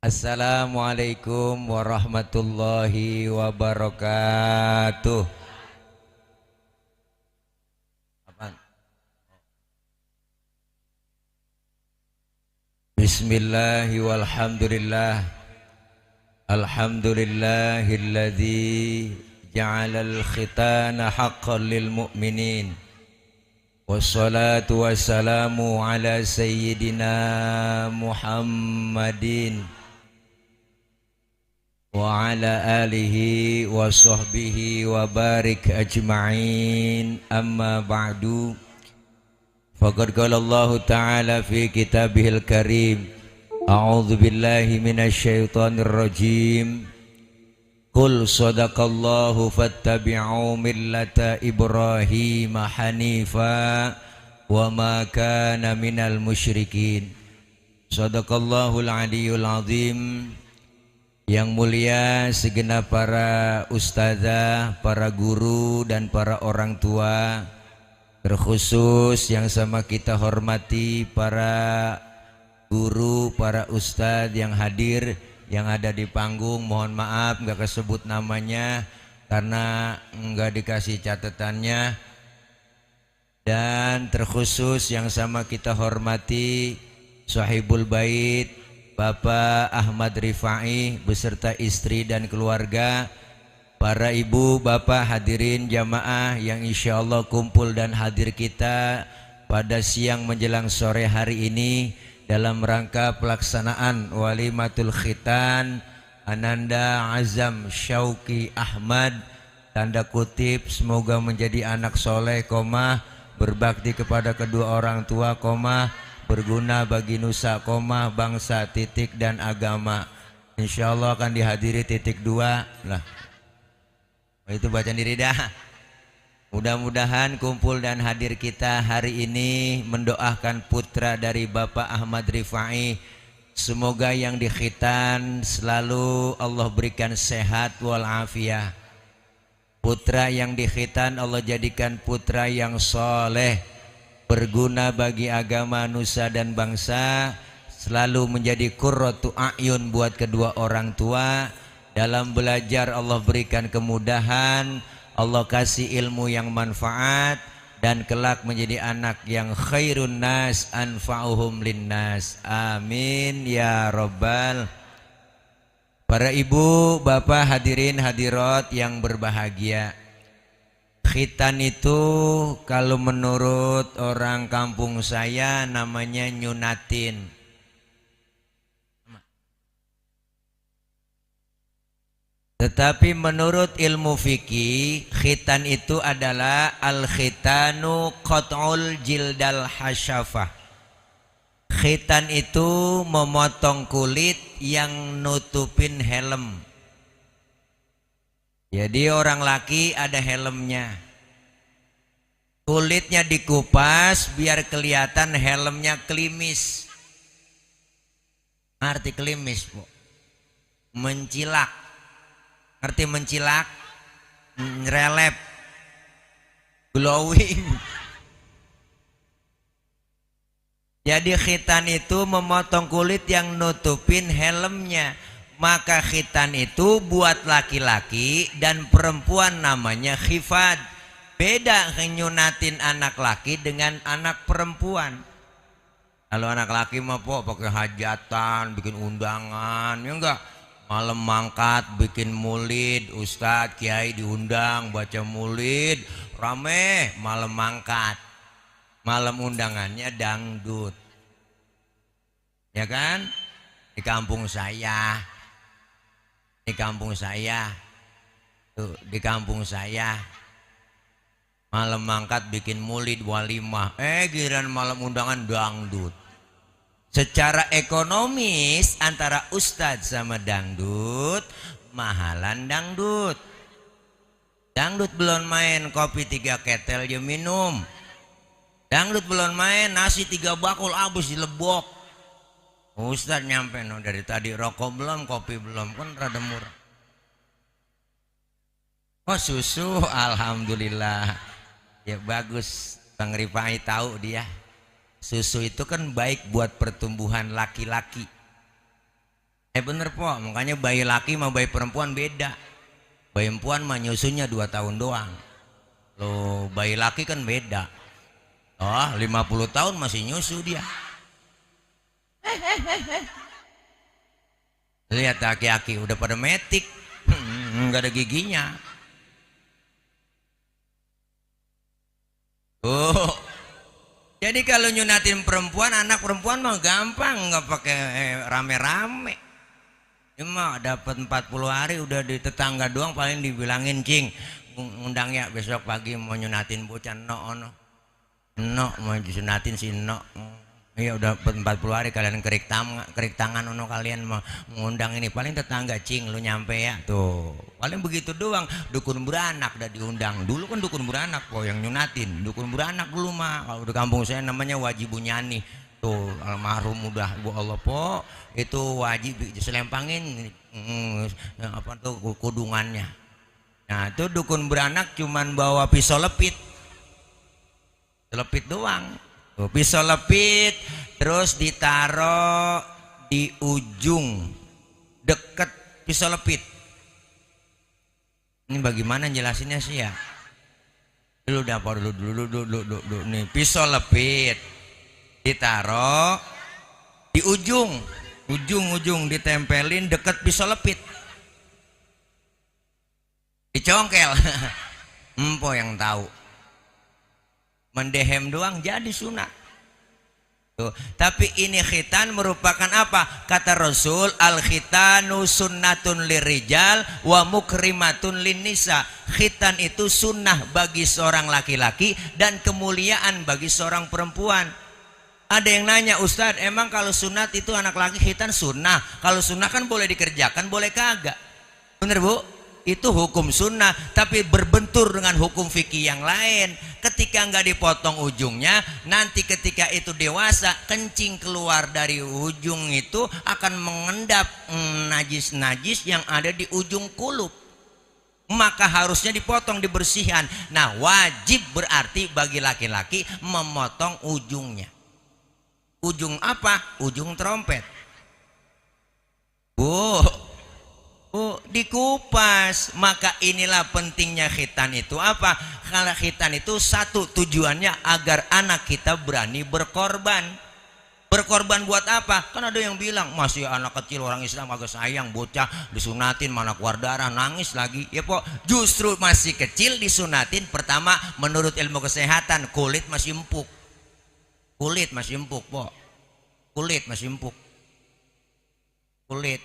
Assalamualaikum warahmatullahi wabarakatuh. Apaan? Bismillahi walhamdulillah. Alhamdulillahilladzi ja'alal khitana haqqan lil mu'minin. Wassalatu wassalamu ala sayyidina Muhammadin wa ala alihi wa sahbihi wa barik ajma'in, amma ba'du. Faqad qala Allah ta'ala fi kitabihil karim, a'udzu billahi minasy syaithanir rajim. Qul sadaqallahu fattabi'u millata Ibrahim hanifa wa ma kana minal musyrikin. Sadaqallahul aliyul azim. Yang mulia segenap para ustazah, para guru dan para orang tua, terkhusus yang sama kita hormati para guru, para ustadz yang hadir, yang ada di panggung. Mohon maaf nggak kesebut namanya karena nggak dikasih catatannya. Dan terkhusus yang sama kita hormati Sahibul Bait Bapak Ahmad Rifai beserta istri dan keluarga, para ibu, bapak, hadirin jamaah yang insya Allah kumpul dan hadir kita pada siang menjelang sore hari ini dalam rangka pelaksanaan Walimatul Khitan Ananda Azam Syauqi Ahmad, tanda kutip semoga menjadi anak soleh, berbakti kepada kedua orang tua, berguna bagi nusa, bangsa, dan agama. Insya Allah akan dihadiri 2 lah. Itu baca diri dah. Mudah-mudahan kumpul dan hadir kita hari ini mendoakan putra dari Bapak Ahmad Rifai. Semoga yang dikhitan selalu Allah berikan sehat walafiat. Putra yang dikhitan Allah jadikan putra yang soleh, berguna bagi agama, nusa dan bangsa, selalu menjadi qurratu a'yun buat kedua orang tua. Dalam belajar Allah berikan kemudahan, Allah kasih ilmu yang manfaat, dan kelak menjadi anak yang khairun nas anfa'uhum linnas. Amin ya rabbal. Para ibu, bapak, hadirin hadirat yang berbahagia, khitan itu kalau menurut orang kampung saya namanya nyunatin. Tetapi menurut ilmu fikih, khitan itu adalah al-khitanu qat'ul jildal hasyafah. Khitan itu memotong kulit yang nutupin helm. Jadi orang laki ada helmnya, kulitnya dikupas biar kelihatan helmnya klimis. Ngerti klimis, Bu? Mencilak. Ngerti mencilak? Relep, glowing. Jadi khitan itu memotong kulit yang nutupin helmnya. Maka khitan itu buat laki-laki dan perempuan namanya khifad. Beda nyunatin anak laki dengan anak perempuan. Kalau anak laki mah pakai hajatan, bikin undangan, ya enggak? Malam mangkat, bikin maulid, ustadz, kiai diundang, baca maulid, rame malam mangkat. Malam undangannya dangdut. Ya kan? Di kampung saya. Di kampung saya, tuh, di kampung saya malam mangkat bikin maulid walimah, giliran malam undangan dangdut. Secara ekonomis antara ustadz sama dangdut, mahalan dangdut. Dangdut belum main kopi 3 ketel dia minum. Dangdut belum main nasi 3 bakul habis dilebok. Ustadz nyampe no dari tadi, rokok belum, kopi belum, kan rada murah. Oh susu, alhamdulillah. Ya bagus, Bang Rifai tahu dia. Susu itu kan baik buat pertumbuhan laki-laki. Bener po, makanya bayi laki sama bayi perempuan beda. Bayi perempuan mah nyusunya 2 tahun doang. Loh, bayi laki kan beda. Oh, 50 tahun masih nyusu dia. Lihat aki-aki udah pada metik. Nggak ada giginya. Oh, jadi kalau nyunatin perempuan, anak perempuan mah gampang, nggak pakai rame-rame. Cuma dapat 40 hari udah di tetangga doang paling dibilangin, cing ngundang ya besok pagi mau nyunatin bocah. No mau disunatin si no. Iya udah 40 hari kalian kerik tangan ono kalian mau mengundang ini, paling tetangga, cing lu nyampe ya tuh, paling begitu doang. Dukun beranak udah diundang, dulu kan dukun beranak kok yang nyunatin, dukun beranak dulu mah. Kalau di kampung saya namanya wajib bunyani tuh, almarhum udah bu Allah po, itu wajib diselempangin apa tuh kudungannya. Nah itu dukun beranak cuman bawa pisau lepit doang. Tuh, pisau lepit terus ditaro di ujung deket pisau lepit. Ini bagaimana jelasinnya sih ya? Dulu dapur dulu nih, pisau lepit ditaro di ujung ditempelin deket pisau lepit, dicongkel. Empo yang tahu, mendehem doang jadi sunat. Tuh. Tapi ini khitan merupakan apa? Kata Rasul, al khitanu sunnatun lirijal wa mukrimatun linnisa. Khitan itu sunnah bagi seorang laki-laki dan kemuliaan bagi seorang perempuan. Ada yang nanya, Ustadz, emang kalau sunat itu anak laki khitan sunnah? Kalau sunnah kan boleh dikerjakan, boleh kagak? Bener bu? Itu hukum sunnah, tapi berbentur dengan hukum fikih yang lain. Ketika nggak dipotong ujungnya, nanti ketika itu dewasa, kencing keluar dari ujung itu akan mengendap najis-najis yang ada di ujung kulub. Maka harusnya dipotong, dibersihkan. Nah wajib berarti bagi laki-laki memotong ujungnya. Ujung apa? Ujung trompet. Dikupas. Maka inilah pentingnya khitan itu apa? Kalau khitan itu satu tujuannya agar anak kita berani berkorban. Berkorban buat apa? Kan ada yang bilang masih anak kecil orang Islam agak sayang, bocah disunatin mana keluar darah nangis lagi. Ya po, justru masih kecil disunatin. Pertama menurut ilmu kesehatan kulit masih empuk. Kulit masih empuk po. Kulit masih empuk. Kulit.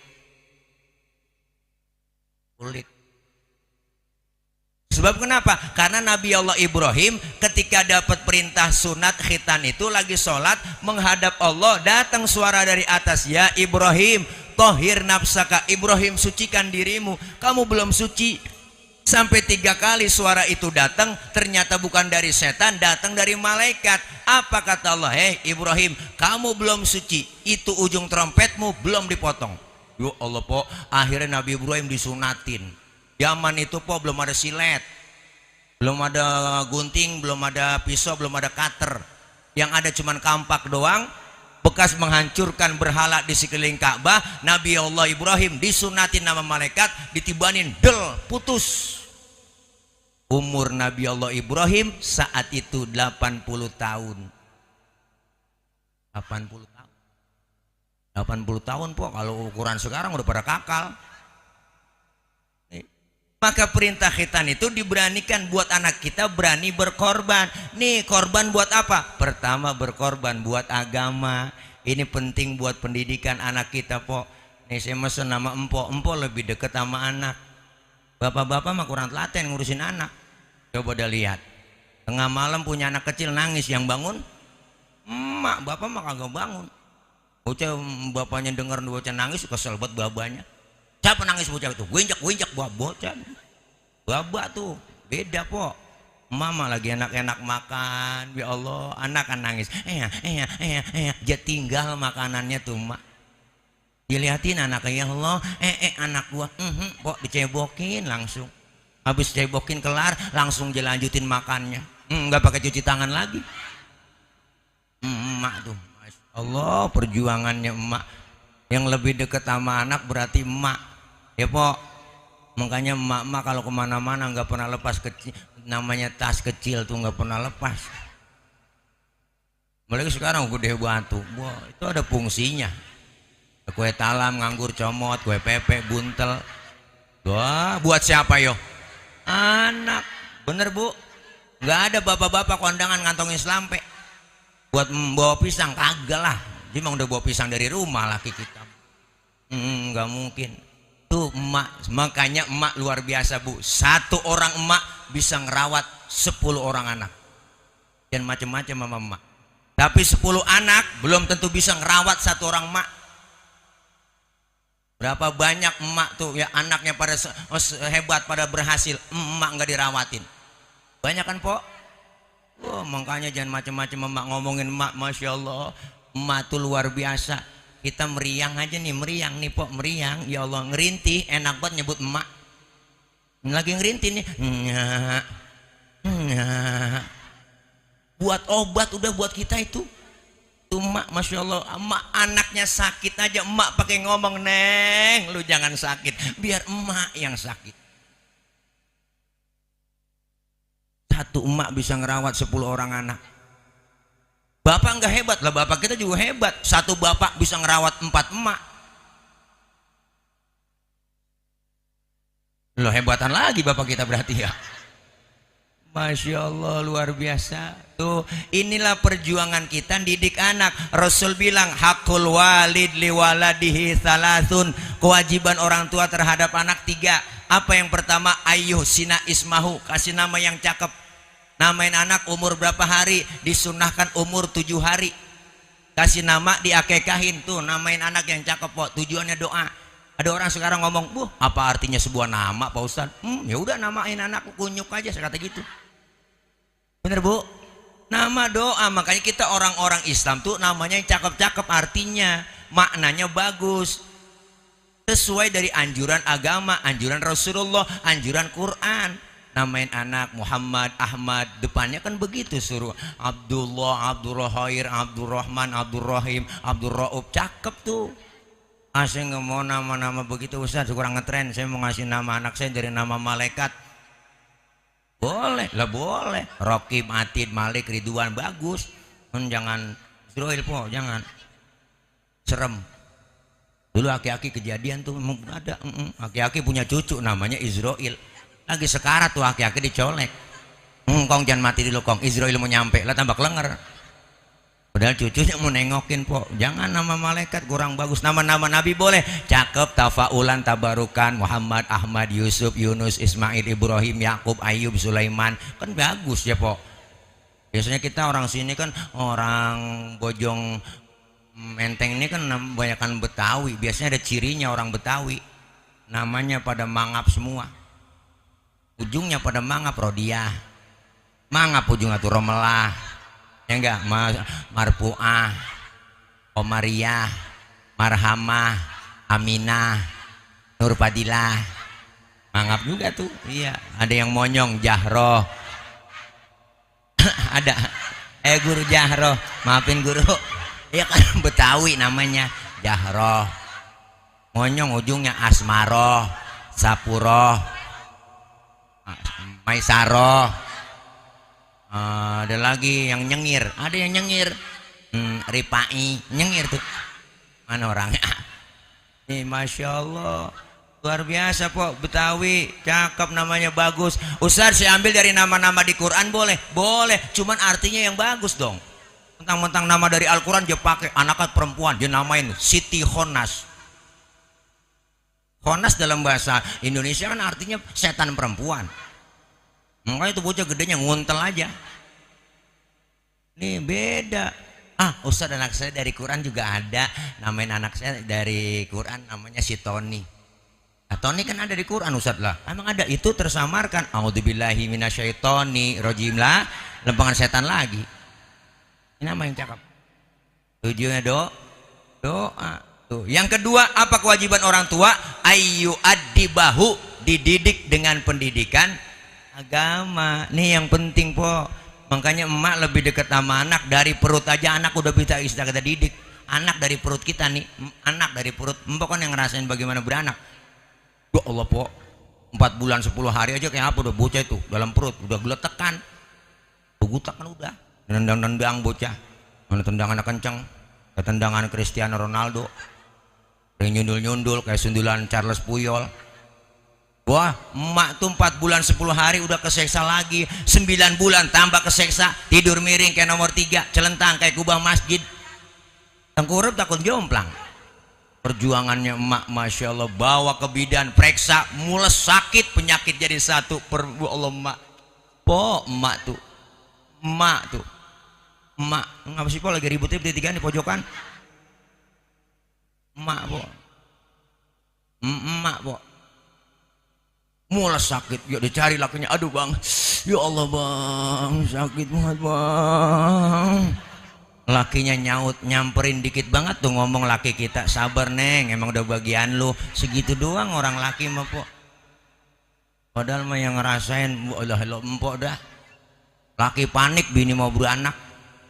Sebab kenapa? Karena Nabi Allah Ibrahim ketika dapat perintah sunat khitan itu lagi sholat menghadap Allah, datang suara dari atas, ya Ibrahim tohir nafsaka, Ibrahim sucikan dirimu, kamu belum suci. Sampai 3 kali suara itu datang, ternyata bukan dari setan, datang dari malaikat. Apa kata Allah? Hei Ibrahim, kamu belum suci, itu ujung trompetmu belum dipotong. Ya Allah po, akhirnya Nabi Ibrahim disunatin. Zaman itu po belum ada silet, belum ada gunting, belum ada pisau, belum ada cutter. Yang ada cuman kampak doang, bekas menghancurkan berhala di sekeliling Ka'bah. Nabi Allah Ibrahim disunatin nama malaikat, ditibanin del, putus. Umur Nabi Allah Ibrahim saat itu 80 tahun. 80 tahun po, kalau ukuran sekarang udah pada kakal. Maka perintah khitan itu diberanikan buat anak kita berani berkorban. Nih korban buat apa? Pertama berkorban buat agama. Ini penting buat pendidikan anak kita po. Nih saya mesen nama empo lebih deket sama anak. Bapak-bapak mah kurang telaten ngurusin anak. Coba dah lihat, tengah malam punya anak kecil nangis, yang bangun emak, bapak mah kagak bangun. Bocah bapaknya dengar bocah nangis kesel banget babanya. Siapa nangis bocah itu? Gue injak bocah. Baba tuh beda po. Mama lagi enak-enak makan, ya Allah, anak kan nangis. Dia tinggal makanannya tuh mak. Dilihatin anaknya, ya Allah, anak gua, kok dicebokin langsung. Habis cebokin kelar, langsung dilanjutin makannya. Nggak pakai cuci tangan lagi. Emak tuh. Allah perjuangannya emak. Yang lebih dekat sama anak berarti emak. Ya po. Makanya emak-emak kalau kemana-mana nggak pernah lepas kecil, namanya tas kecil tuh nggak pernah lepas. Mulai sekarang gede batu, wah itu ada fungsinya. Kue talam, nganggur comot, kue pepe, buntel. Wah buat siapa yo? Anak, bener bu. Nggak ada bapak-bapak kondangan ngantongin selampe. Buat bawa pisang kagak lah. Dia memang udah bawa pisang dari rumah laki kita. Nggak mungkin. Tuh emak, makanya emak luar biasa bu. Satu orang emak bisa ngerawat 10 orang anak. Dan macam-macam sama emak. Tapi 10 anak belum tentu bisa ngerawat satu orang emak. Berapa banyak emak tuh ya anaknya pada hebat, pada berhasil, emak nggak dirawatin. Banyak kan po? Oh, makanya jangan macam-macam emak ngomongin emak. Masya Allah, emak tuh luar biasa. Kita meriang aja nih, meriang nih po, meriang. Ya Allah, ngerintih enak banget nyebut emak. Lagi ngerintih nih. Buat obat udah buat kita itu. Tuh emak, Masya Allah, emak anaknya sakit aja emak pakai ngomong, Neng lu jangan sakit, biar emak yang sakit. Satu emak bisa ngerawat 10 orang anak. Bapak nggak hebat lah, bapak kita juga hebat. Satu bapak bisa ngerawat 4 emak. Loh hebatan lagi bapak kita berarti ya. Masya Allah luar biasa. Tuh inilah perjuangan kita didik anak. Rasul bilang hakul walid liwaladihi salasun. Kewajiban orang tua terhadap anak 3. Apa yang pertama? Ayyuh sina ismahu, kasih nama yang cakep. Namain anak umur berapa hari? Disunahkan umur 7 hari. Kasih nama diakekahin. Tuh namain anak yang cakep kok. Tujuannya doa. Ada orang sekarang ngomong, "Bu, apa artinya sebuah nama, Pak Ustaz?" Ya udah namain anak kunyuk aja, saya kata gitu. Bener Bu? Nama doa. Makanya kita orang-orang Islam tuh namanya yang cakep-cakep, artinya maknanya bagus. Sesuai dari anjuran agama, anjuran Rasulullah, anjuran Quran. Namain anak Muhammad, Ahmad, depannya kan begitu, suruh Abdullah, Abdurrahim, Abdurrahman, Abdurrahim, Abdurraub, cakep tuh. Saya nggak mau nama-nama begitu Ustaz, kurang ngetren. Saya mau ngasih nama anak saya dari nama malaikat. Boleh lah, boleh. Rokib, Atid, Malik, Ridwan, bagus. Jangan Israel po, jangan serem. Dulu aki-aki kejadian tuh ada, aki-aki punya cucu namanya Israel. Lagi sekarat tuh aki-aki dicolek. Kong jangan mati dulu kong, Israel mau nyampe lah tambah kelenger. Padahal cucunya mau nengokin po. Jangan nama malaikat, kurang bagus. Nama-nama Nabi boleh, cakep, tafaulan, tabarukan, Muhammad, Ahmad, Yusuf, Yunus, Ismail, Ibrahim, Yakub, Ayub, Sulaiman, kan bagus ya po. Biasanya kita orang sini kan orang Bojong Menteng ini kan kebanyakan Betawi. Biasanya ada cirinya orang Betawi, namanya pada mangap semua, ujungnya pada mangap. Rodiah mangap, ujungnya tuh Romelah, ya enggak, Marpuah, Komariah, Marhamah, Aminah, Nurfadilah, mangap juga tuh. Iya, ada yang monyong, Jahroh. Ada guru Jahroh, maafin guru ya kan, Betawi namanya Jahroh. Monyong ujungnya Asmaroh, Sapuroh, Maisaroh. Ada lagi yang nyengir, ada yang nyengir, Ripai, nyengir tuh. Mana orangnya? Masya Allah, luar biasa po, Betawi, cakep, namanya bagus. Ustaz, saya ambil dari nama-nama di Quran boleh? Boleh, cuman artinya yang bagus dong. Mentang-mentang nama dari Al-Quran dia pakai, anaknya perempuan dia namain Siti Khonas. Khonas dalam bahasa Indonesia kan artinya setan perempuan. Makanya itu bocah gedenya nguntel aja. Nih beda. Ustaz, anak saya dari Quran juga ada, namain anak saya dari Quran namanya si Tony. Nah, Tony kan ada di Quran Ustaz lah. Emang ada, itu tersamarkan. A'udzubillahi minasyaitonir rajim lah, lempengan setan lagi. Ini nama yang cakep. Tujuannya doa. Tuh. Yang kedua, apa kewajiban orang tua? Ayyu addibahu, dididik dengan pendidikan agama. Nih yang penting po. Makanya emak lebih dekat sama anak, dari perut aja anak udah bisa kita didik. anak dari perut kita nih, anak dari perut empok kan yang ngerasain bagaimana beranak. Ya Allah po, 4 bulan 10 hari aja kayak apa udah bocah itu dalam perut udah geletekan, gutak kan udah nendang-nendang bocah, mana tendangan kenceng, kayak tendangan Cristiano Ronaldo, kayak nyundul-nyundul kayak sundulan Charles Puyol. Wah, emak tuh 4 bulan 10 hari udah keseksa lagi, 9 bulan tambah keseksa, tidur miring kayak nomor 3, celentang kayak kubah masjid, tengkurap takut jomplang. Perjuangannya emak, masya Allah, bawa ke bidan, periksa, mules sakit, penyakit jadi satu. Allah emak, po emak tuh, emak ngapa sih po lagi ributnya bertiga di pojokan, emak po, mules sakit, yuk dicari lakinya, aduh bang, ya Allah bang, sakit banget bang. Lakinya nyaut, nyamperin dikit banget tuh ngomong laki kita, sabar neng, emang udah bagian lu, segitu doang orang laki mah po. Padahal mah yang ngerasain, Allah lo empok dah. Laki panik bini mau beranak,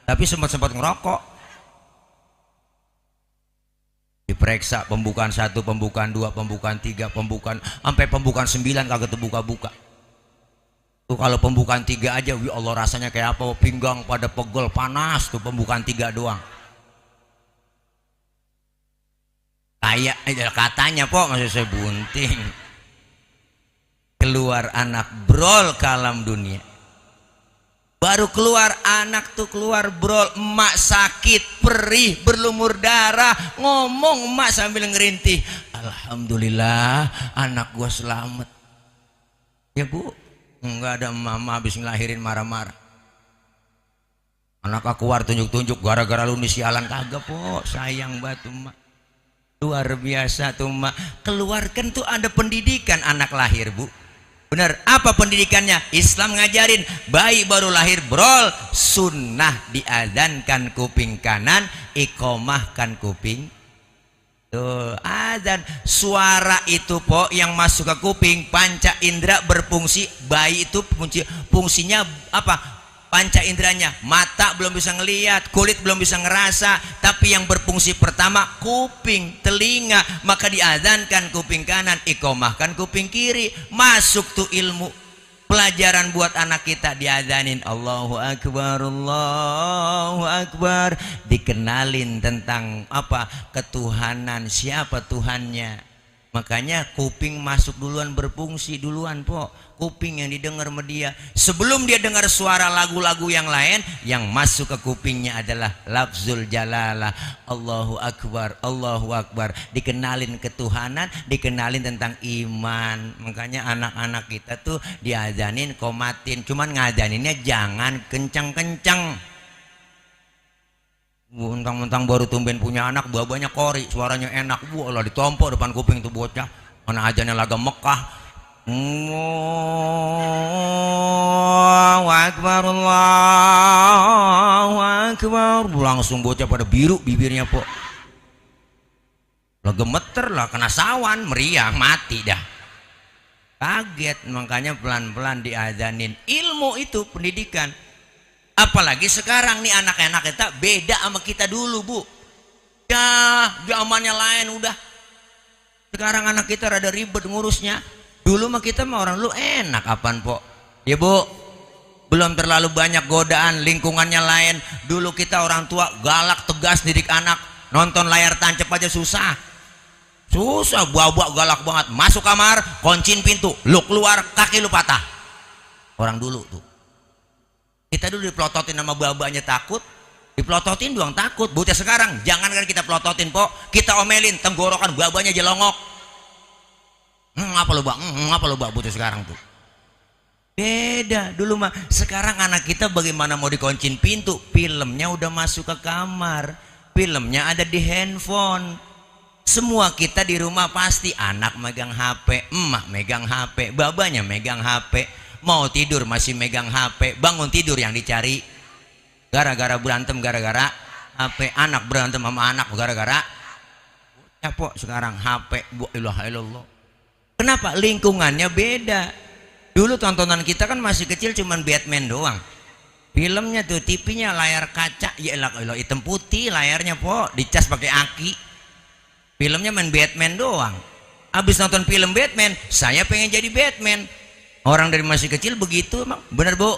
tapi sempat ngerokok. Diperiksa pembukaan 1, pembukaan 2, pembukaan 3, pembukaan sampai pembukaan 9 kagak terbuka-buka. Tuh kalau pembukaan 3 aja, ya Allah rasanya kayak apa, pinggang pada pegel panas tuh pembukaan 3 doang. Kayak katanya po, maksud saya bunting. Keluar anak brol ke alam dunia. Baru keluar anak tuh keluar brol, emak sakit, perih, berlumur darah, ngomong emak sambil ngerintih, alhamdulillah anak gua selamat. Ya bu, enggak ada mama habis ngelahirin marah-marah. Anak aku keluar tunjuk-tunjuk gara-gara lu nih sialan, kagak po, sayang banget emak. Luar biasa tuh emak. Keluarkan tuh ada pendidikan anak lahir bu. Benar, apa pendidikannya? Islam ngajarin bayi baru lahir brol, sunnah diadzankan kuping kanan, iqomahkan kuping. Tuh, adzan. Suara itu po yang masuk ke kuping, panca indera berfungsi. Bayi itu fungsinya apa? Panca inderanya, mata belum bisa ngelihat, kulit belum bisa ngerasa, tapi yang berfungsi pertama kuping, telinga, maka diadzankan kuping kanan, iqomahkan kuping kiri. Masuk tuh ilmu pelajaran buat anak kita, diadzanin Allahu Akbar, Allahu Akbar, dikenalin tentang apa, ketuhanan, siapa Tuhannya. Makanya kuping masuk duluan, berfungsi duluan po, kuping yang didengar sama dia. Sebelum dia dengar suara lagu-lagu yang lain, yang masuk ke kupingnya adalah lafzul jalalah, Allahu Akbar, Allahu Akbar. Dikenalin ketuhanan, dikenalin tentang iman. Makanya anak-anak kita tuh diazanin komatin, cuman ngazaninnya jangan kencang-kencang. Mentang-mentang baru tumben punya anak, babanya kori, suaranya enak, lah ditompok depan kuping tuh bocah. Mana ajannya laga Mekah. Allahu Akbar, Allahu Akbar. Langsung bocah pada biru bibirnya po. Lah gemeter lah, kena sawan, meriang, mati dah. Kaget, makanya pelan-pelan diazanin. Ilmu itu pendidikan. Apalagi sekarang nih anak-anak kita beda sama kita dulu bu. Ya zamannya lain udah. Sekarang anak kita rada ribet ngurusnya. Dulu mah kita mah orang lu enak apaan po. Ya bu, belum terlalu banyak godaan, lingkungannya lain. Dulu kita orang tua galak tegas didik anak. Nonton layar tancap aja susah. Susah, buah-buah galak banget. Masuk kamar, kunciin pintu, lu keluar kaki lu patah. Orang dulu tuh. Kita dulu dipelototin sama babanya takut, dipelototin doang takut. Bocah sekarang jangankan kita pelototin po, kita omelin tenggorokan babanya jelongok. Apa lo bang? Apa lo bang? Bocah sekarang tuh beda. Dulu mah, sekarang anak kita bagaimana mau dikuncin pintu, filmnya udah masuk ke kamar, filmnya ada di handphone. Semua kita di rumah pasti anak megang HP, emak megang HP, babanya megang HP. Mau tidur masih megang HP, bangun tidur yang dicari gara-gara berantem, gara-gara HP. Anak berantem sama anak gara-gara ya po sekarang HP. Bu ilaha illallah. Kenapa? Lingkungannya beda. Dulu tontonan kita kan masih kecil cuman Batman doang. Filmnya tuh TV-nya layar kaca, ya elah hitam putih layarnya po, dicas pakai aki. Filmnya main Batman doang. Abis nonton film Batman, saya pengen jadi Batman. Orang dari masih kecil begitu emang, bener bu?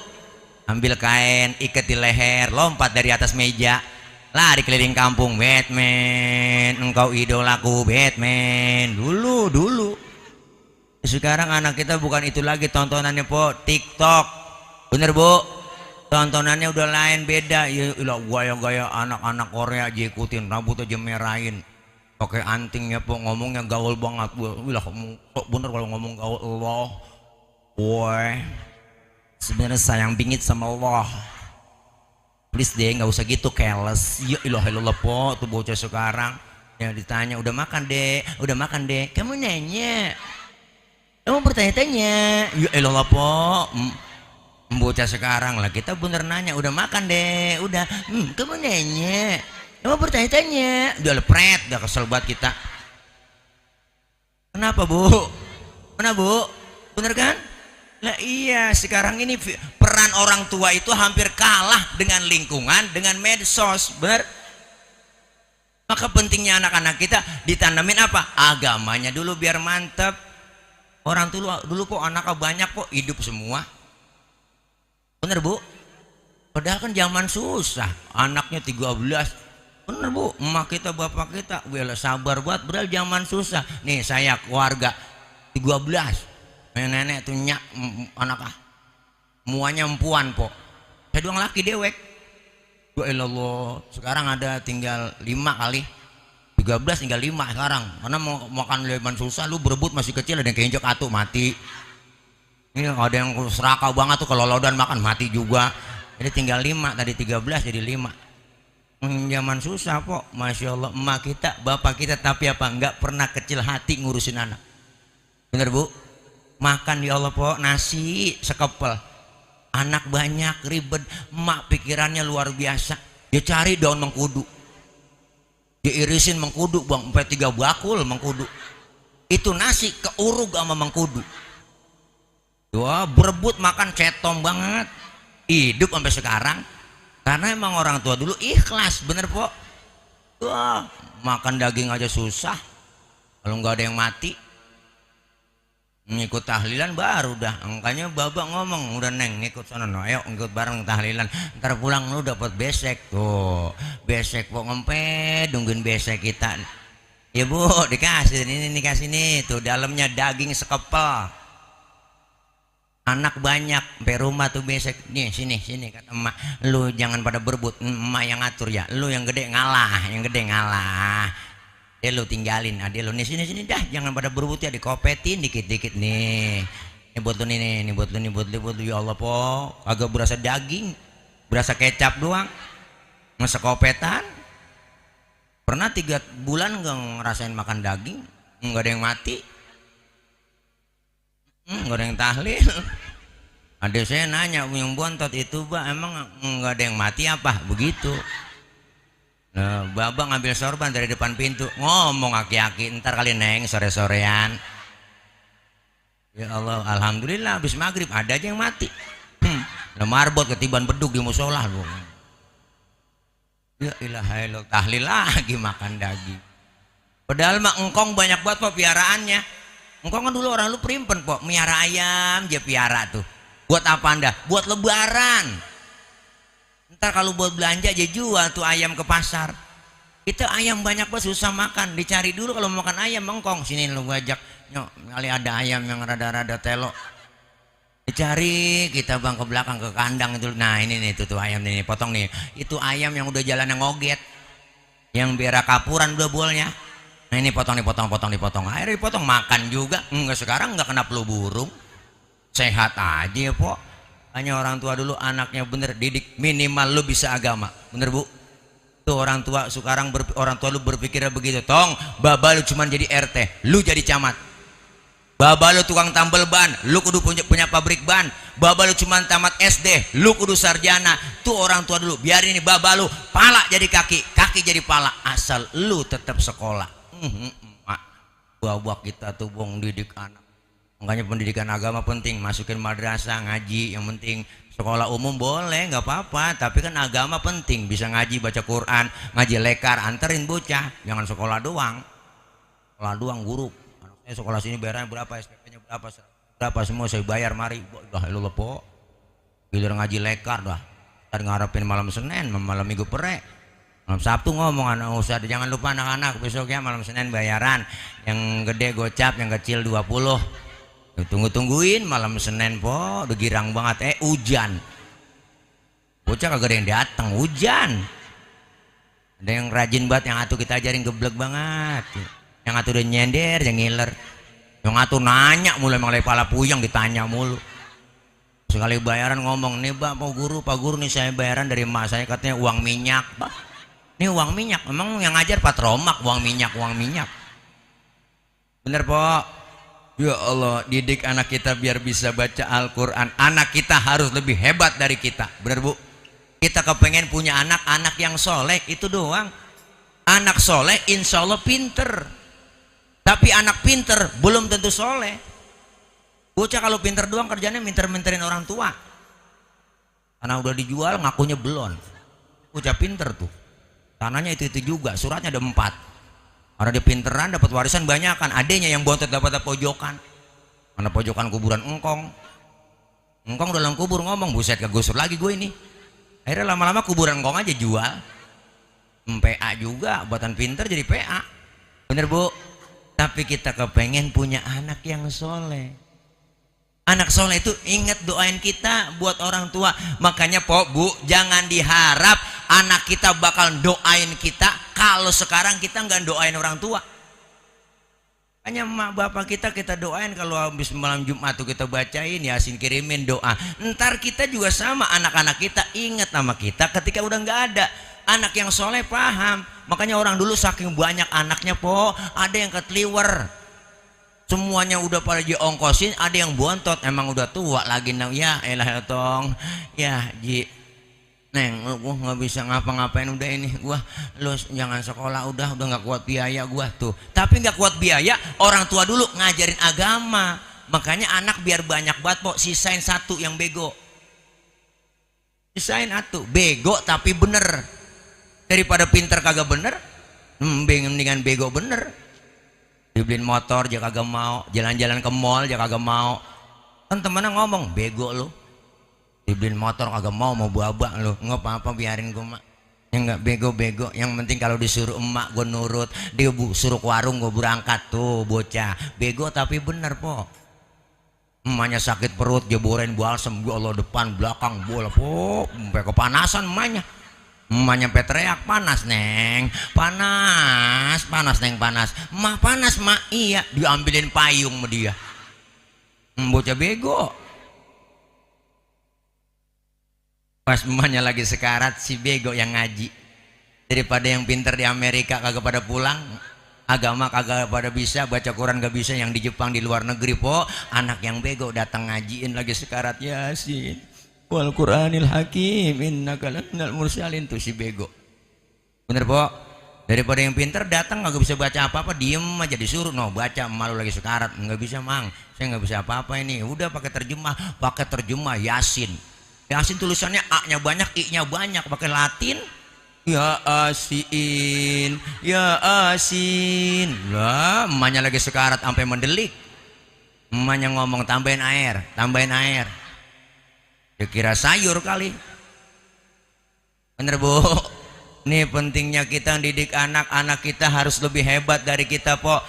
Ambil kain, ikat di leher, lompat dari atas meja, lari keliling kampung, Batman, engkau idolaku Batman. Dulu. Sekarang anak kita bukan itu lagi tontonannya po, TikTok. Bener bu? Tontonannya udah lain, beda. Ya ilah, gaya-gaya anak-anak Korea aja ikutin, rambut aja merahin, pakai anting ya po, ngomongnya gaul banget. Ilah, kok bener kalau ngomong gaul. Allah, woi, sebenarnya sayang bingit sama Allah. Please deh, nggak usah gitu careless. Ya ilah po, tuh bocah sekarang ya ditanya udah makan deh, kamu nanya, kamu bertanya-tanya. Ya ilah po, bocah sekarang lah, kita bener nanya udah makan deh, udah, kamu nanya, kamu bertanya-tanya, udah lepret, udah kesel banget kita. Kenapa bu? Bener kan? Lah iya, sekarang ini peran orang tua itu hampir kalah dengan lingkungan, dengan medsos, bener? Maka pentingnya anak-anak kita ditanamin apa? Agamanya dulu biar mantep. Orang tua dulu kok anaknya banyak kok, hidup semua. Bener bu? Padahal kan zaman susah, anaknya 13. Bener bu? Emak kita, bapak kita, wela sabar buat, padahal zaman susah. Nih saya keluarga 13, nenek tuh nyak anak muanya empuan po. Saya doang laki dewek. Ya Allah, sekarang ada tinggal 5 kali. 13 tinggal 5 sekarang. Karena mau makan zaman susah, lu berebut masih kecil, ada yang keinjek atuh mati. Ini ada yang serakah banget tuh, kalau lodan makan mati juga. Jadi tinggal 5, tadi 13 jadi 5. Zaman susah kok, masya Allah. Emak kita, bapak kita, tapi apa? Nggak pernah kecil hati ngurusin anak. Bener bu? Makan ya Allah po, nasi sekepel. Anak banyak ribet, emak pikirannya luar biasa. Dia cari daun mengkudu, dia irisin mengkudu bang, sampai 3 bakul mengkudu. Itu nasi keurug sama mengkudu. Wah, berebut makan cetom banget, hidup sampai sekarang karena emang orang tua dulu ikhlas, bener po. Wah, makan daging aja susah kalau nggak ada yang mati. Ngikut tahlilan baru dah, angkanya babak ngomong udah neng ngikut sana, no ayo ngikut bareng tahlilan, ntar pulang lu dapat besek tuh, besek po ngempet nungguin besek kita. Ya bu, dikasih ini, dikasih nih tuh, dalamnya daging sekepel. Anak banyak, sampai rumah tuh besek. Nih sini kata emak, lu jangan pada berebut, emak yang ngatur ya, lu yang gede ngalah, dia lu tinggalin, dia lu nih sini dah, jangan pada berebut ya, dikopetin dikit-dikit nih. Ini buat lu nih, ini buat lu ya Allah po, agak berasa daging, berasa kecap doang, ngesekopetan. Pernah 3 bulan nggak ngerasain makan daging, nggak ada yang mati. Nggak ada yang tahlil. Ada saya nanya yang bontot itu, bah emang nggak ada yang mati apa begitu? Nah, babak ngambil sorban dari depan pintu, ngomong aki-aki, ntar kali neng sore-sorean. Ya Allah, alhamdulillah habis maghrib ada aja yang mati. Marbot ketiban beduk di musola lu. Ya ilaha illallah, tahlil lagi makan daging. Padahal mah engkong banyak banget po piaraannya. Engkong kan dulu orang lu primpen po, miara ayam dia piara tuh. Buat apa anda? Buat lebaran. Ntar kalau buat belanja aja jual tuh ayam ke pasar. Kita ayam banyak banget susah makan, dicari dulu kalau makan ayam engkong. Sini lu gua ajak, nyok kali ada ayam yang rada-rada telo. Dicari kita bang ke belakang ke kandang itu. Nah ini nih tuh ayam nih potong nih. Itu ayam yang udah jalan yang ngoget, yang biara kapuran udah bolnya. Nah ini potong, akhirnya dipotong makan juga. Enggak, sekarang enggak kena flu burung, sehat aja po. Hanya orang tua dulu anaknya bener didik, minimal lu bisa agama, bener bu? Tuh orang tua sekarang orang tua lu berpikirnya begitu. Tong baba lu cuman jadi RT, lu jadi camat. Baba lu tukang tambel ban, lu kudu punya pabrik ban. Baba lu cuman tamat SD, lu kudu sarjana. Tuh orang tua dulu, biarin ini baba lu pala jadi kaki, kaki jadi pala, asal lu tetap sekolah. Buah-buah kita tuh bong didik anak. Makanya pendidikan agama penting, masukin madrasah ngaji, yang penting Sekolah umum boleh, nggak apa-apa, tapi kan agama penting, bisa ngaji, baca Quran, ngaji lekar, anterin bocah, jangan sekolah doang. Sekolah doang guru. Anak saya sekolah sini bayarnya berapa, SPP-nya berapa, semua saya bayar, mari. Dah lu lepo. Giliran ngaji lekar dah. Tadi ngarepin malam Senin, malam Minggu perek. Malam Sabtu ngomong anak usah, jangan lupa anak-anak besoknya malam Senin bayaran. Yang gede gocap, yang kecil 20. Tunggu-tungguin malam Senin po, udah girang banget. Hujan, bocah kagak ada yang datang, hujan. Ada yang rajin banget, yang atuh kita ajarin geblek banget, yang atuh udah nyender, yang ngiler, yang atuh nanya mulai mulai pala puyeng, ditanya mulu. Sekali bayaran ngomong, nih pak guru nih saya bayaran dari emak saya, katanya uang minyak. Bah, ini uang minyak, emang yang ngajar Pak Romak uang minyak. Bener po. Ya Allah, didik anak kita biar bisa baca Al-Quran. Anak kita harus lebih hebat dari kita. Benar bu? Kita kepengen punya anak yang soleh, itu doang. Anak soleh insya Allah pinter. Tapi anak pinter belum tentu soleh. Bocah kalau pinter doang kerjanya minter-minterin orang tua. Karena udah dijual ngakunya belum. Bocah pinter tuh. Tanahnya itu juga, suratnya ada 4. Karena dia pinteran dapat warisan banyak kan, adenya yang bontot dapat pojokan. Mana pojokan kuburan engkong dalam kubur ngomong, buset kegusur lagi gue ini. Akhirnya lama-lama kuburan engkong aja jual. PA juga, buatan pinter jadi PA. Bener bu? Tapi kita kepengen punya anak yang soleh. Anak soleh itu ingat doain kita buat orang tua. Makanya po bu, jangan diharap anak kita bakal doain kita kalau sekarang kita nggak doain orang tua. Hanya mak bapak kita doain, kalau habis malam Jumat tuh kita bacain Yasin, kirimin doa. Ntar kita juga sama, anak-anak kita ingat nama kita ketika udah nggak ada. Anak yang soleh paham. Makanya orang dulu saking banyak anaknya po, ada yang ketliwer. Semuanya udah pada diongkosin, ada yang bontot, emang udah tua lagi. Ya elah tong, ya ji neng, gua nggak bisa ngapa-ngapain udah ini, gua lu jangan sekolah, udah nggak kuat biaya gua tuh. Tapi nggak kuat biaya, orang tua dulu ngajarin agama. Makanya anak biar banyak banget po, sisain satu yang bego, sisain satu bego tapi bener, daripada pinter kagak bener. Mendingan bego bener. Dibeliin motor dia kagak mau, jalan-jalan ke mall dia kagak mau. Kan temennya ngomong, bego lu, dibeliin motor kagak mau buabak lu. Nggak apa-apa, biarin gua mak. Yang nggak bego-bego, yang penting kalau disuruh emak gua nurut. Dia suruh ke warung gua berangkat. Tuh bocah bego tapi bener po. Emaknya sakit perut, dia borain balsem, ya Allah, depan belakang bola po, sampai kepanasan emaknya. Emaknya sampai teriak, panas neng, panas neng, panas. Emak panas mak, iya. Diambilin payung sama dia. Bocah bego. Pas emaknya lagi sekarat, si bego yang ngaji. Daripada yang pinter di Amerika kagak pada pulang, agama kagak pada bisa, baca Quran gak bisa, yang di Jepang, di luar negeri po, anak yang bego datang ngajiin lagi sekarat, Yasin wal Quranil Hakim innaka laminal mursalin. Tuh si bego. Bener po? Daripada yang pinter datang nggak bisa baca apa-apa, diem aja disuruh no baca, malu lagi sekarat, nggak bisa mang, saya nggak bisa apa-apa ini. Udah pakai terjemah Yasin. Yasin tulisannya A-nya banyak, I-nya banyak, pakai Latin. Ya Asin, ya Asin. Lah, emaknya lagi sekarat sampai mendelik. Emaknya ngomong, tambahin air. Ya kira sayur kali. Bener bu? Ini pentingnya kita didik anak kita harus lebih hebat dari kita po.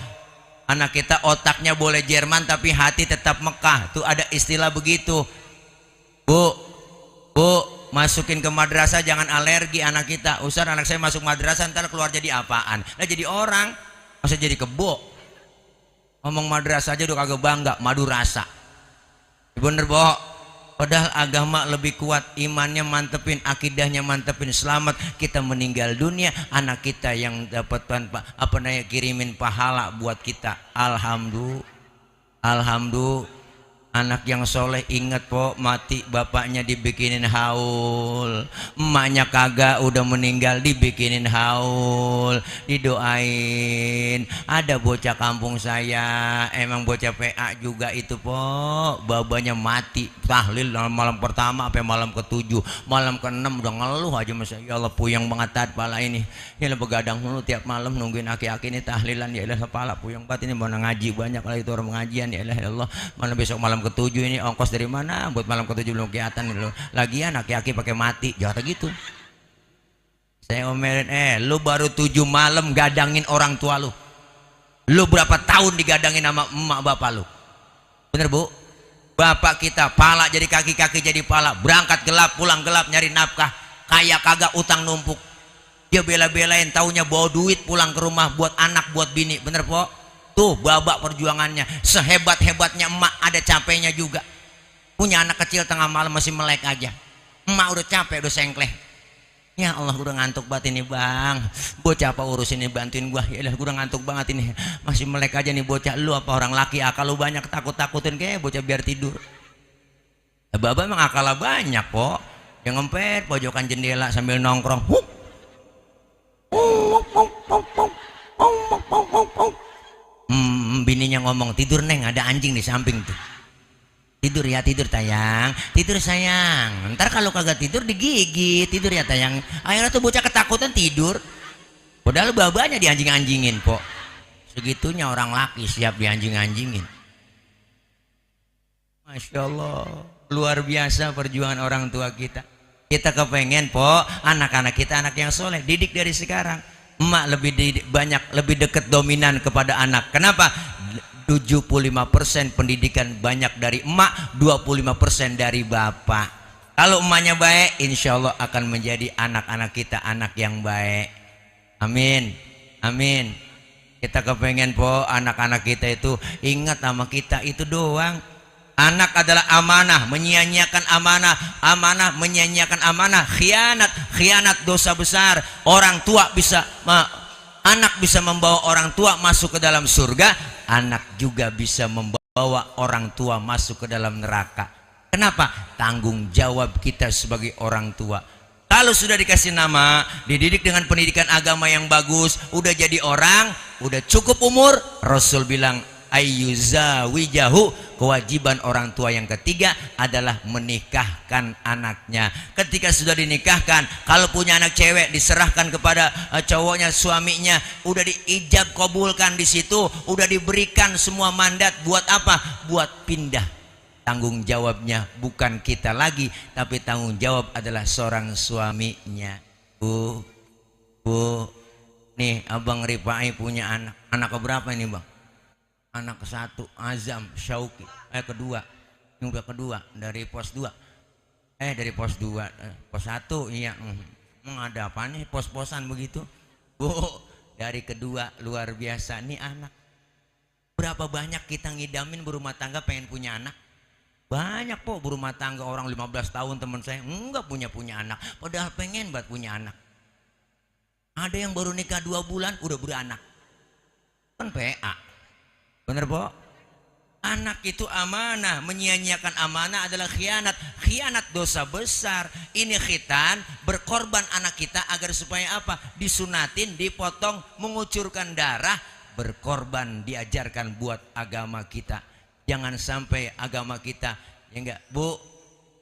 Anak kita otaknya boleh Jerman tapi hati tetap Mekah. Tuh ada istilah begitu. Bu, masukin ke madrasah jangan alergi anak kita. Ustaz, anak saya masuk madrasah ntar keluar jadi apaan? Nah jadi orang, masa jadi kebo. Ngomong madrasah aja udah kagak bangga, madu rasa. Bener po? Padahal agama lebih kuat, imannya mantepin, akidahnya mantepin, selamat. Kita meninggal dunia, anak kita yang dapat kirimin pahala buat kita. Alhamdulillah. Anak yang soleh ingat po, mati bapaknya dibikinin haul, emaknya kagak udah meninggal dibikinin haul, didoain. Ada bocah kampung saya, emang bocah PA juga itu po, babanya mati tahlil malam pertama sampai malam ke-7, malam ke-6 udah ngeluh aja, masa ya Allah puyeng banget tat pala ini. Ya Allah begadang mulu tiap malam nungguin aki-aki ini tahlilan, ya Allah kepala puyeng banget ini, mau ngaji banyak lah itu orang pengajian, ya Allah mana besok malam ke-7 ini ongkos dari mana buat malam ke-7 belum kelihatan gitu. Lagian aki-aki pakai mati jatuh gitu. Saya omelin, lu baru 7 malam gadangin orang tua lu berapa tahun digadangin sama emak bapak lu? Bener bu? Bapak kita pala jadi kaki jadi pala, berangkat gelap pulang gelap nyari nafkah, kaya kagak utang numpuk, dia bela-belain taunya bawa duit pulang ke rumah buat anak buat bini. Bener po? Tuh babak perjuangannya, sehebat-hebatnya emak ada capeknya juga. Punya anak kecil tengah malam masih melek aja, emak udah capek udah sengkleh. Ya Allah udah ngantuk banget ini bang, bocah apa urusin ini bantuin gua. Ya Allah udah ngantuk banget ini, masih melek aja nih bocah. Lu apa orang laki akal lu banyak, takut-takutin kayak bocah biar tidur. Baba emang akalnya banyak kok, yang ngempet pojokan jendela sambil nongkrong. Bininya ngomong, tidur neng ada anjing di samping tuh. Tidur ya, tidur tayang, tidur sayang, ntar kalau kagak tidur digigit. Tidur ya tayang. Akhirnya tuh bocah ketakutan tidur, padahal babanya dianjing-anjingin kok. Segitunya orang laki siap dianjing-anjingin. Masya Allah, luar biasa perjuangan orang tua kita. Kita kepengen po anak-anak kita anak yang soleh, didik dari sekarang. Emak lebih banyak lebih dekat dominan kepada anak. Kenapa? 75% pendidikan banyak dari emak, 25% dari bapak. Kalau emaknya baik, insya Allah akan menjadi anak-anak kita anak yang baik. Amin, amin. Kita kepengen po anak-anak kita itu ingat sama kita itu doang. Anak adalah amanah, menyia-nyiakan amanah, amanah menyia-nyiakan amanah, khianat dosa besar. Orang tua bisa anak bisa membawa orang tua masuk ke dalam surga, anak juga bisa membawa orang tua masuk ke dalam neraka. Kenapa? Tanggung jawab kita sebagai orang tua. Kalau sudah dikasih nama, dididik dengan pendidikan agama yang bagus, udah jadi orang, udah cukup umur, Rasul bilang ayyuzawijahu, kewajiban orang tua yang ketiga adalah menikahkan anaknya. Ketika sudah dinikahkan, kalau punya anak cewek diserahkan kepada cowoknya, suaminya, udah diijab kabulkan di situ, udah diberikan semua mandat. Buat apa? Buat pindah. Tanggung jawabnya bukan kita lagi, tapi tanggung jawab adalah seorang suaminya. Bu, nih abang Rifai punya anak keberapa ini bang? Anak ke-1 Azam Syauki, kedua, ini udah kedua dari pos 2, dari pos 2, pos 1 iya. Ada apa nih pos-posan begitu bu? Dari kedua, luar biasa nih anak. Berapa banyak kita ngidamin berumah tangga pengen punya anak? Banyak po berumah tangga orang 15 tahun teman saya enggak punya anak, padahal pengen banget punya anak. Ada yang baru nikah 2 bulan udah beranak, kan PA. Bener po? Anak itu amanah, menyia-nyiakan amanah adalah khianat. Khianat dosa besar. Ini khitan, berkorban anak kita agar supaya apa? Disunatin, dipotong, mengucurkan darah, berkorban, diajarkan buat agama kita. Jangan sampai agama kita, ya enggak bu,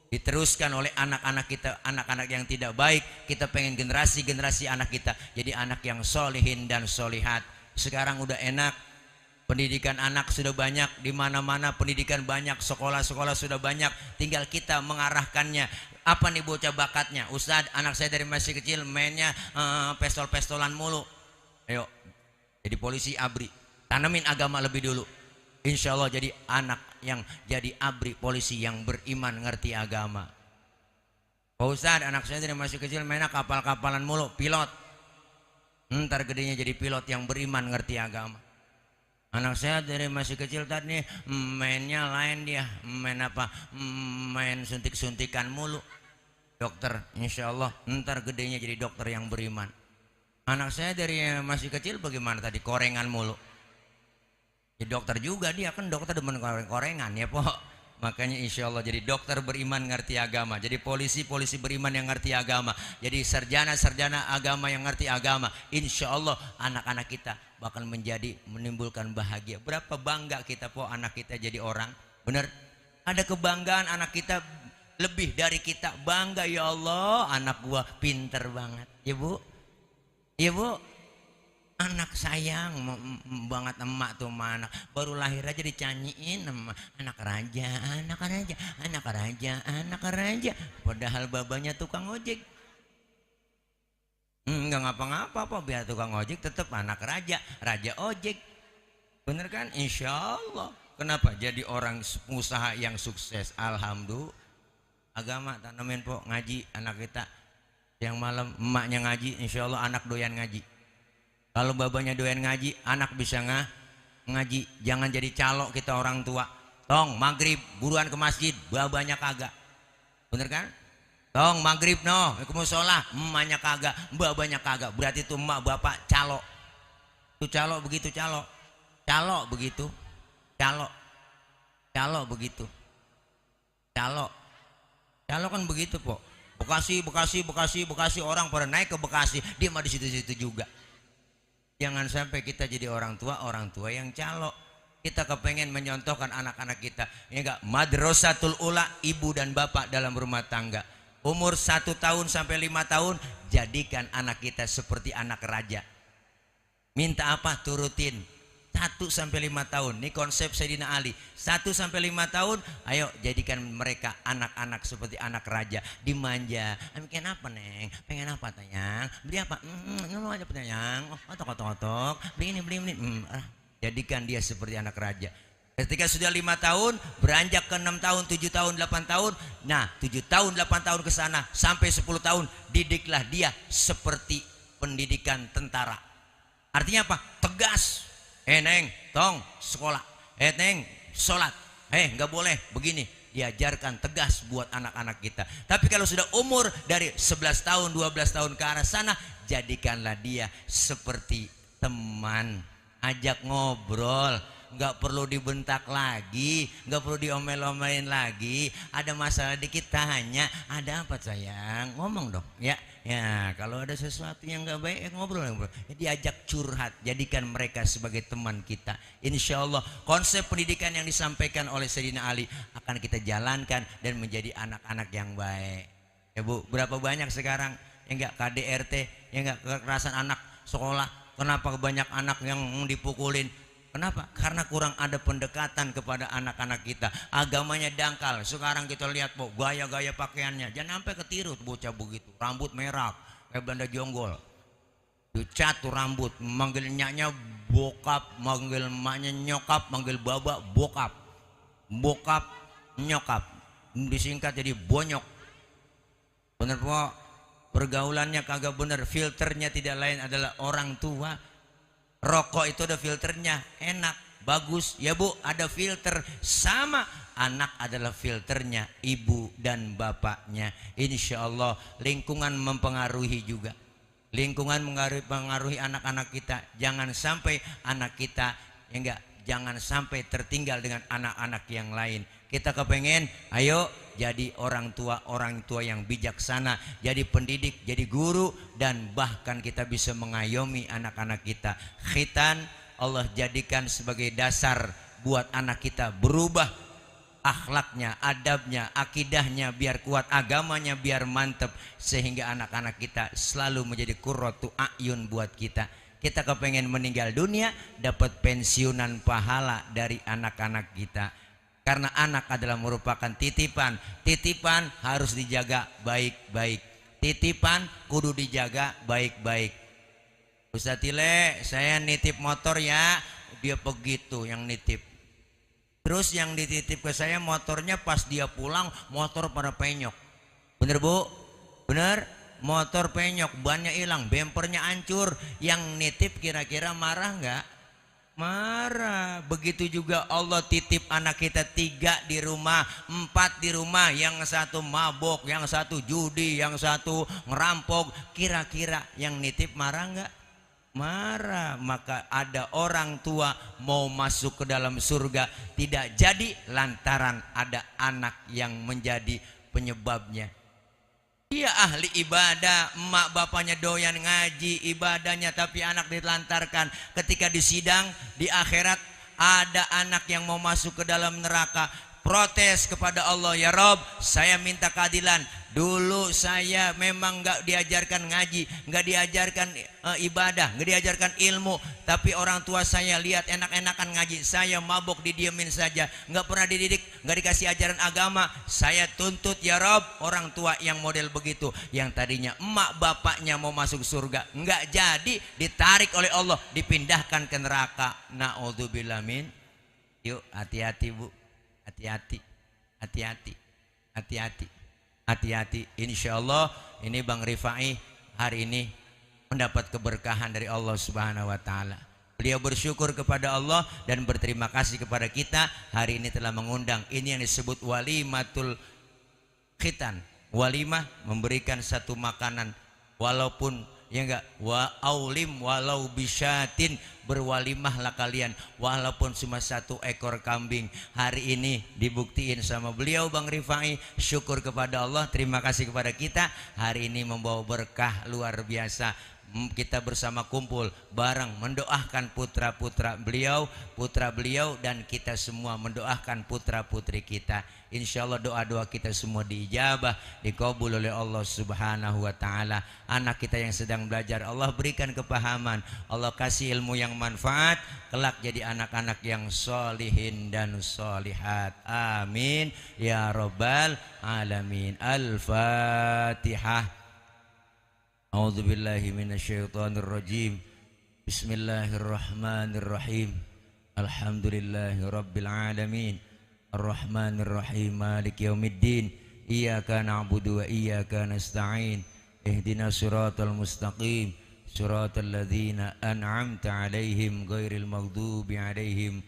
diteruskan oleh anak-anak kita, anak-anak yang tidak baik. Kita pengen generasi anak kita jadi anak yang solihin dan solihat. Sekarang udah enak, pendidikan anak sudah banyak, di mana-mana pendidikan banyak, sekolah-sekolah sudah banyak, tinggal kita mengarahkannya. Apa nih bocah bakatnya? Ustadz, anak saya dari masih kecil mainnya pistol-pistolan mulu. Ayo, jadi polisi ABRI, tanamin agama lebih dulu. Insya Allah jadi anak yang jadi ABRI, polisi yang beriman, ngerti agama. Pak Ustadz, anak saya dari masih kecil mainnya kapal-kapalan mulu, pilot. Ntar gedenya jadi pilot yang beriman, ngerti agama. Anak saya dari masih kecil tadi mainnya lain, dia main apa? Main suntik-suntikan mulu. Dokter, insya Allah ntar gedenya jadi dokter yang beriman. Anak saya dari masih kecil bagaimana tadi? Korengan mulu. Ya dokter juga dia, kan dokter demen korengan ya po. Makanya insya Allah jadi dokter beriman ngerti agama, jadi polisi beriman yang ngerti agama, jadi sarjana agama yang ngerti agama. Insya Allah anak-anak kita bakal menimbulkan bahagia. Berapa bangga kita po anak kita jadi orang, bener? Ada kebanggaan anak kita lebih dari kita, bangga, ya Allah anak gua pinter banget, ya bu, ya bu. Anak sayang banget emak tuh mana baru lahir aja dicanyiin anak raja, anak raja, anak raja, anak raja, padahal babanya tukang ojek. Nggak ngapa-ngapa apa biar tukang ojek tetap anak raja, raja ojek, bener kan? Insya Allah. Kenapa jadi orang pengusaha yang sukses? Alhamdulillah. Agama tanamin po ngaji anak kita, yang malam emaknya ngaji, insya Allah anak doyan ngaji. Kalau babanya doyan ngaji, anak bisa ngaji. Jangan jadi calok kita orang tua. Tong maghrib buruan ke masjid, babanya kagak. Bener kan? Tong maghrib no, ke musola, emaknya kagak, babanya kagak. Berarti itu emak bapak calok. Itu calok begitu calok. Calok begitu. Calok. Calok begitu. Calok. Calok kan begitu, po. Bekasi orang pada naik ke Bekasi, dia mah di situ-situ juga. Jangan sampai kita jadi orang tua yang calok. Kita kepengen menyontohkan anak-anak kita, ya enggak? Madrasatul ula, ibu dan bapak dalam rumah tangga. Umur 1 tahun sampai 5 tahun, jadikan anak kita seperti anak raja. Minta apa? Turutin. 1 sampai 5 tahun, ini konsep Sayyidina Ali. 1 sampai 5 tahun, ayo jadikan mereka anak-anak seperti anak raja, dimanja. Pengen apa neng? Pengen apa tayang? Beli apa? Mau aja tayang. Otok. Beli ini. Jadikan dia seperti anak raja. Ketika sudah 5 tahun, beranjak ke 6 tahun, 7 tahun, 8 tahun. Nah 7 tahun, 8 tahun ke sana sampai 10 tahun, didiklah dia seperti pendidikan tentara. Artinya apa? Tegas. Neng, tong sekolah. Neng, sholat. Nggak boleh begini. Diajarkan tegas buat anak-anak kita. Tapi kalau sudah umur dari 11 tahun, 12 tahun ke arah sana, jadikanlah dia seperti teman. Ajak ngobrol. Nggak perlu dibentak lagi, nggak perlu diomel-omelin lagi. Ada masalah dikit tanya, ada apa sayang? Ngomong dong, ya. Ya, kalau ada sesuatu yang nggak baik, ngobrol. Diajak curhat, jadikan mereka sebagai teman kita. Insya Allah konsep pendidikan yang disampaikan oleh Sayyidina Ali akan kita jalankan dan menjadi anak-anak yang baik. Ya bu, berapa banyak sekarang yang nggak KDRT, yang nggak kekerasan anak sekolah. Kenapa banyak anak yang dipukulin? Kenapa? Karena kurang ada pendekatan kepada anak-anak kita. Agamanya dangkal. Sekarang kita lihat po, gaya-gaya pakaiannya. Jangan sampai ketiru bocah begitu. Rambut merah kayak Belanda jonggol. Dicat tuh rambut. Manggil nyaknya bokap, manggil emaknya nyokap, manggil baba bokap. Bokap nyokap. Disingkat jadi bonyok. Bener po? Pergaulannya kagak bener. Filternya tidak lain adalah orang tua. Rokok itu ada filternya, enak, bagus. Ya bu, ada filter. Sama anak adalah filternya ibu dan bapaknya. Insya Allah lingkungan mempengaruhi juga. Lingkungan mengaruhi anak-anak kita. Jangan sampai anak kita, ya enggak, jangan sampai tertinggal dengan anak-anak yang lain. Kita kepengen, ayo jadi orang tua yang bijaksana, jadi pendidik, jadi guru, dan bahkan kita bisa mengayomi anak-anak kita. Khitan Allah jadikan sebagai dasar buat anak kita berubah akhlaknya, adabnya, akidahnya biar kuat, agamanya biar mantep, sehingga anak-anak kita selalu menjadi qurratu a'yun buat kita. Kita kepengen meninggal dunia dapat pensiunan pahala dari anak-anak kita. Karena anak adalah merupakan titipan. Titipan harus dijaga baik-baik. Titipan kudu dijaga baik-baik. Ustaz Tile, saya nitip motor ya. Dia begitu yang nitip. Terus yang dititip ke saya motornya, pas dia pulang motor pada penyok. Bener bu? Bener? Motor penyok, bannya hilang, bempernya hancur. Yang nitip kira-kira marah nggak? Marah. Begitu juga Allah titip anak kita 3 di rumah, 4 di rumah, yang satu mabok, yang satu judi, yang satu ngerampok. Kira-kira yang nitip marah nggak? marah. Maka ada orang tua mau masuk ke dalam surga tidak jadi lantaran ada anak yang menjadi penyebabnya. Dia ahli ibadah, emak bapaknya doyan ngaji ibadahnya, tapi anak ditelantarkan. Ketika di sidang di akhirat ada anak yang mau masuk ke dalam neraka, protes kepada Allah, ya Rob, saya minta keadilan. Dulu saya memang nggak diajarkan ngaji, nggak diajarkan ibadah, nggak diajarkan ilmu, tapi orang tua saya lihat enak-enakan ngaji, saya mabuk didiemin saja, nggak pernah dididik, nggak dikasih ajaran agama. Saya tuntut ya Rob orang tua yang model begitu, yang tadinya emak bapaknya mau masuk surga, nggak jadi, ditarik oleh Allah, dipindahkan ke neraka. Naudzubillah min. Yuk hati-hati bu, hati-hati, hati-hati, hati-hati, hati-hati. Insya Allah ini Bang Rifai hari ini mendapat keberkahan dari Allah Subhanahu wa Ta'ala. Beliau bersyukur kepada Allah dan berterima kasih kepada kita. Hari ini telah mengundang, ini yang disebut walimatul khitan. Walimah memberikan satu makanan, walaupun ya enggak, wa aulim walau bisyatin, berwalimahlah kalian walaupun cuma 1 ekor kambing. Hari ini dibuktiin sama beliau Bang Rifai, syukur kepada Allah, terima kasih kepada kita. Hari ini membawa berkah luar biasa. Kita bersama kumpul bareng mendoakan putra-putra beliau, putra beliau, dan kita semua mendoakan putra-putri kita. Insya Allah doa-doa kita semua diijabah, dikabul oleh Allah Subhanahu wa Ta'ala. Anak kita yang sedang belajar, Allah berikan kepahaman, Allah kasih ilmu yang manfaat, kelak jadi anak-anak yang solihin dan solihat. Amin ya rabbal alamin. Al-Fatihah. A'udzubillahi minasyaitonirrajim. Bismillahirrahmanirrahim. Alhamdulillahi rabbil alamin. Ar-Rahmanir-Rahim. Maliki yaumiddin. Iyyaka na'budu wa iyyaka nasta'in. Ihdinas siratal mustaqim. Siratal ladzina an'amta 'alaihim ghairil maghdubi 'alaihim